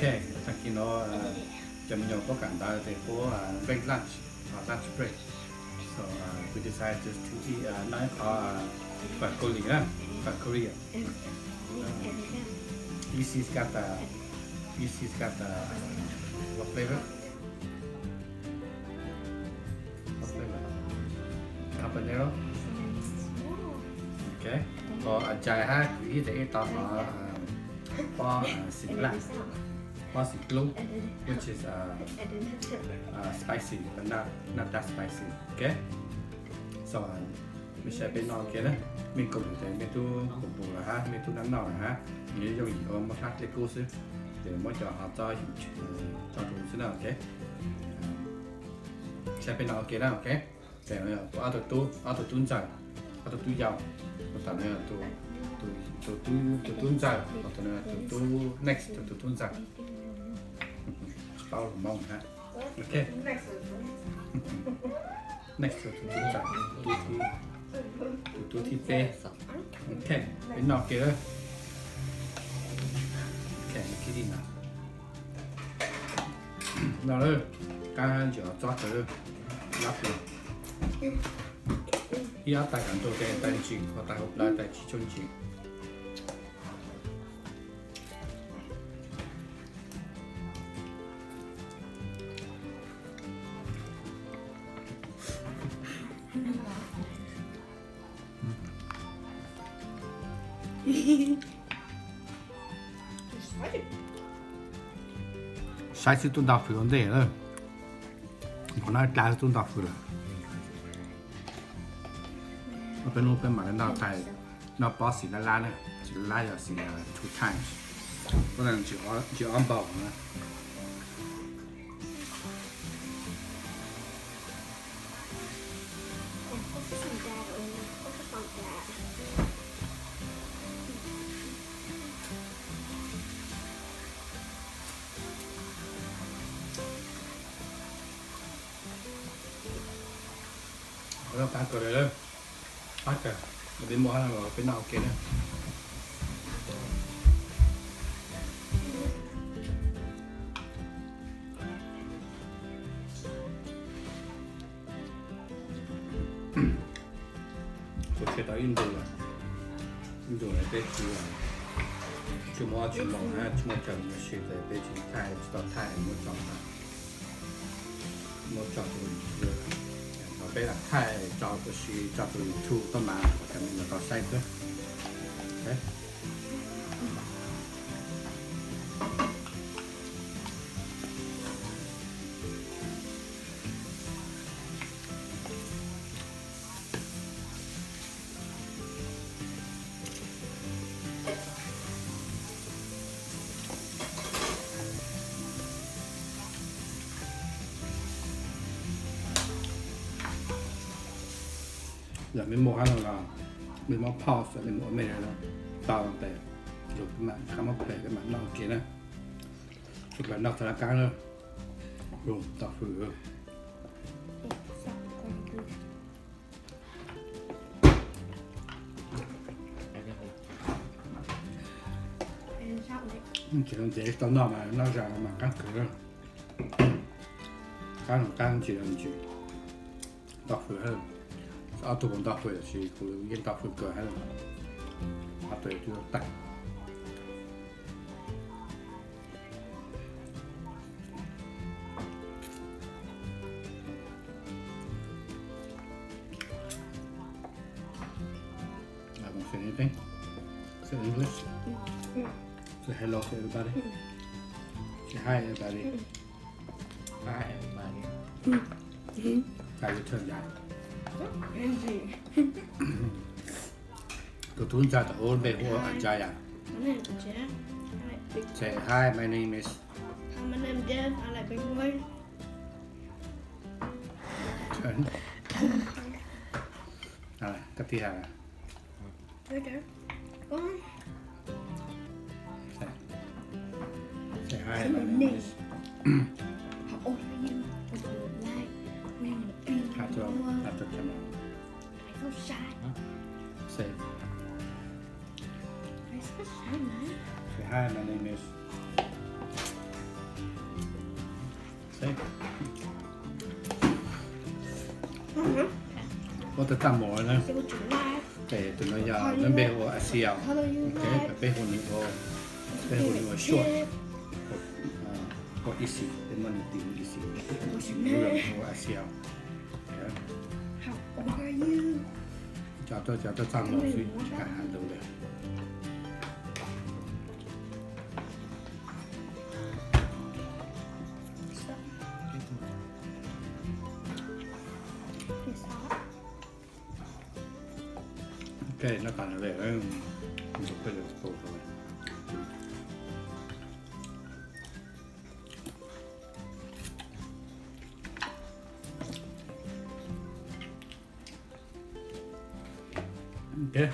Okay, tag kis no cov me nyuam puab kam ntawv tes puab break lunch, lunch break. So we decide just to eat, no, cov pham Kaus Lim na, pham Korea. This is got the, this is got the, what flavor? What flavor? Habanero. Okay. Ho Ajay hab kuv ib txhia ib tau ho pob xim laj, pob xim dlub, which is spicy but not, not that spicy. Okay. So mej saib peb noj ua ke na. Mej Kaus Lim tes mej tub pum pum lawm hab mej tub noj noj lawm hab, nws yooj yim ua muab hlab dlej kub xwb, ces muab cov ho txob yim tso rau xwb na. Okay. Saib peb noj ua ke na. Okay. Tes no yog kuv ob tug tub, ob tug tub ntxawg, ob tug tub yau. Tus tom no yog tus tub ntxawg, tus tom no yog tus tub next to tus tub ntxawg. Tsis paub lus Hmoob hab. Okay. Next to tus tub ntxawg, tus tub thib peb. Okay, peb noj ua ke lawm. Okay, kib li no. No lawm, qab ntsis txob tawv, lab pw. Ib ob tais kav ntug tes tais ntsis, ua tais hauv plawv tais tsis tshua ntsis. Saib xwb tub nto fws ua ntej lawm. Qhov no dlaa xwb tub nto fws lawm. Peb hnub peb mam li noj tais, noj pob xim laj lab na, xim laj lab yog xim two times, tab sis tsis ob npaug na. Qab kawg lawm, qab kawg, peb muab hab los peb noj ua ke na. Kuv tseg tau ib ntus lawm, ib ntus lawm peb tsis, tsis muaj, tsis muaj, tsis muaj chaw mus ua si ces peb tsis thaij, tsis tau thaij muab tso, muab tso rau YouTube. Thaum peb lam thaij tso ua si tso rau YouTube tuaj mas cov me nyuam tau saib xwb. Yog mej muaj hab no los mej muab pause, mej muab ua mej tau tes, lug peb mam qab muab play peb mam noj ua ke na. Tsuas kawg noj txog laj kab na. Lug tau fwm. Tsis tau noj mas noj zag mas qaab kawg. Qaab, qaab ntsis ntsis, nto fwm hab. Ob tug puas nto fwm, tab sis kuv yeej nto fwm kawg hab. Ob tug twb tag. I don't say anything. Say English. Say hello to everybody. Say hi, everybody. Hi, everybody. Tais, your turn, Jai. Tus tub ntxawg thaum ub npe hu ua Jai. Say hi, my name is. Hi, my name is Jeff. I like big boy. Turn. Koj tij has. Say hi, my name is. How old are you? What do you like? What do you want to be when you grow up? Why you so shy? Say. Why you so shy, man? Say hi, my name is. Ua tau txaj muag na. Ces tus no yog npe hu ua Asiel, peb hu nws ua, peb hu nws ua Short, ua Easy, peb muab nws tis ua Easy, ua Asiel. Cov, cov txaj muag xwb, tsis kam has lus li. Ok, no tas li,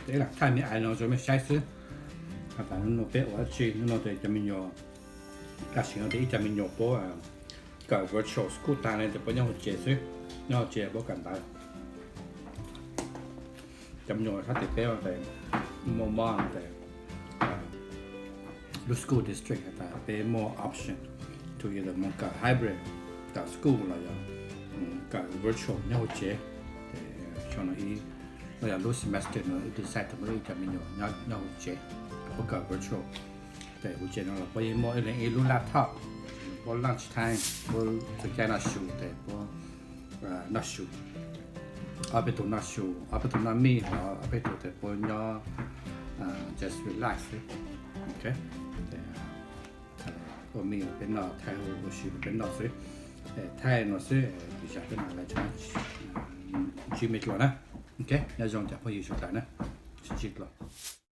ib lam thaij me ais no rau mej saib xwb. Has tas hnub no peb ua dab tsi, hnub no ces cov me nyuam, tam sim no ces ib co me nyuam puab kawm virtual school tas ne ces puab nyob hauv tsev xwb, nyob hauv tsev puab kawm ntawv. Cov me nyuam sab tes peb tes muaj mob tes lub school district has tas peb muaj option to either mus kawm hybrid, kawm school los yog kawm virtual nyob hauv tsev. Ces xyoo no ib, los yog lub semester no ib decide to muab ib co me nyuam nyob hauv tsev, puab kawm virtual. Ces hauv tsev no los puab yeej muaj ib leeg ib lub laptop, puab lunch time puab txhua caij noj su tes puab noj su, ob peb tug noj su, ob peb tug noj mij, ho ob peb tug tes puab nyob just relax xwb. Ua mij peb noj, thaij ua si peb noj xwb. Thaij no xwb, tim zag peb mam li ntsib me dlua na. Ok, nyob zoo cov phooj ywg sawv daws na, sib ntsib dlua.